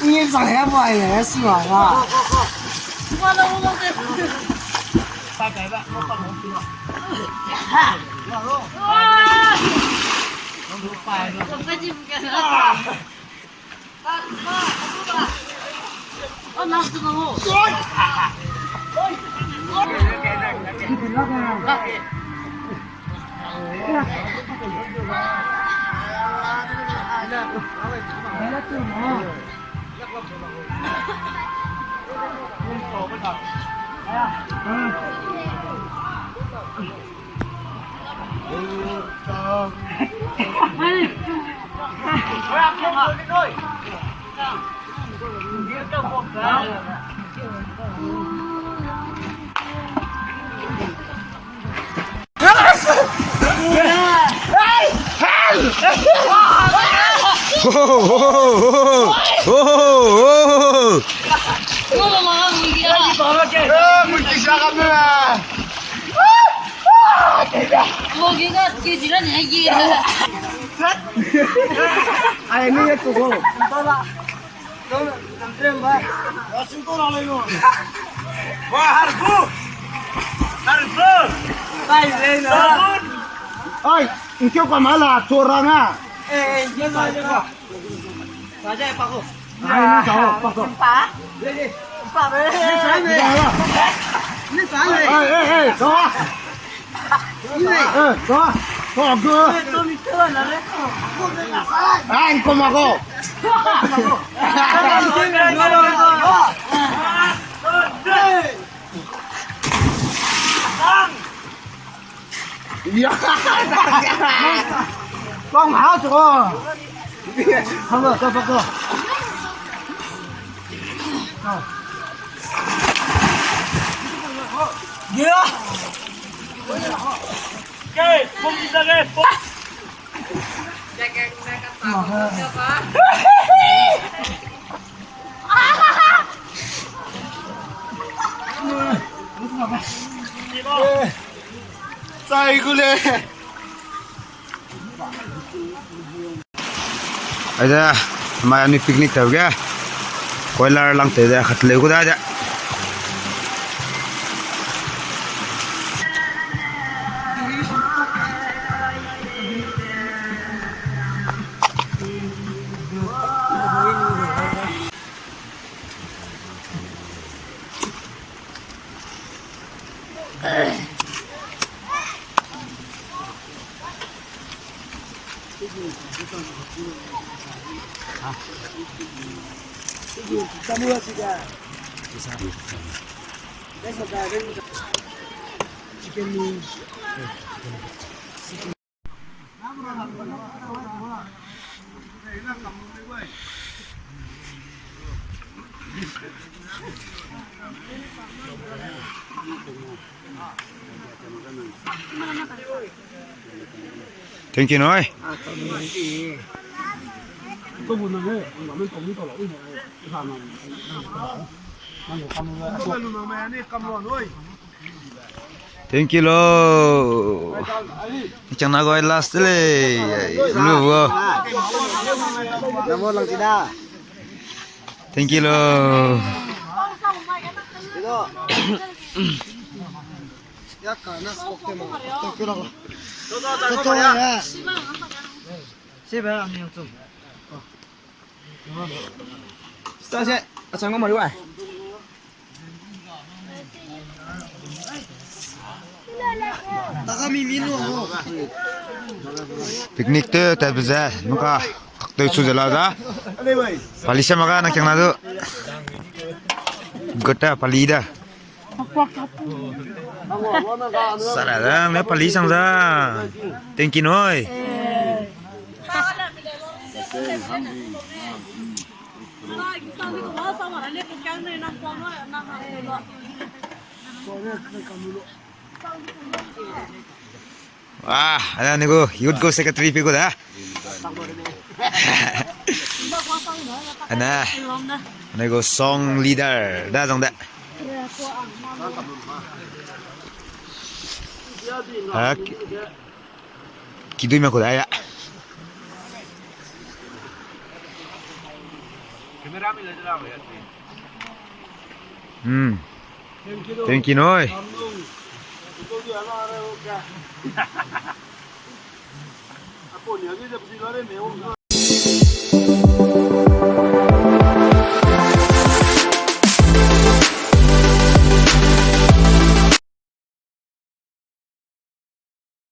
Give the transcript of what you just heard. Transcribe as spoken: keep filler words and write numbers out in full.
Ni zang he bai le si wa ga. Ai, ni ye tu go. Wah, harbu! Harbu! Ai, nkeu ka ma la, chora nga. Eh, eh, ye la, ye la. Sa ja pa ko. Ai, ni sa, pa ko. Pa. Pa be. Ni sa le. Ni sa le. Ai, ai, ai, sa. Ni le. Eh, sa. Sa go. Ai, ko ma ko. Kong hao chu ko. Halo, ko, ko, ko. Ya. Ke, pom di da ke, pom. Chai gu le. Aide, mai ani picnic tau ge. Koilar lang te de, khat leu gu da de. Thank you, noi. Thank you lo. Chang na goi last le. Lu wo. Namo lang sida. Thank you lo. Picnic te, te beze, nuka, tak te su ze la da. Pali se maga na kiang na du. Gota pali da. Sara da, ne pali sang da. Thank you noi. Ah, ana nego youth go secretary pi gu da. Ana, nego song leader da zong da. Ah, ki-, kidui me ku da ya. Hmm. Thank you noi.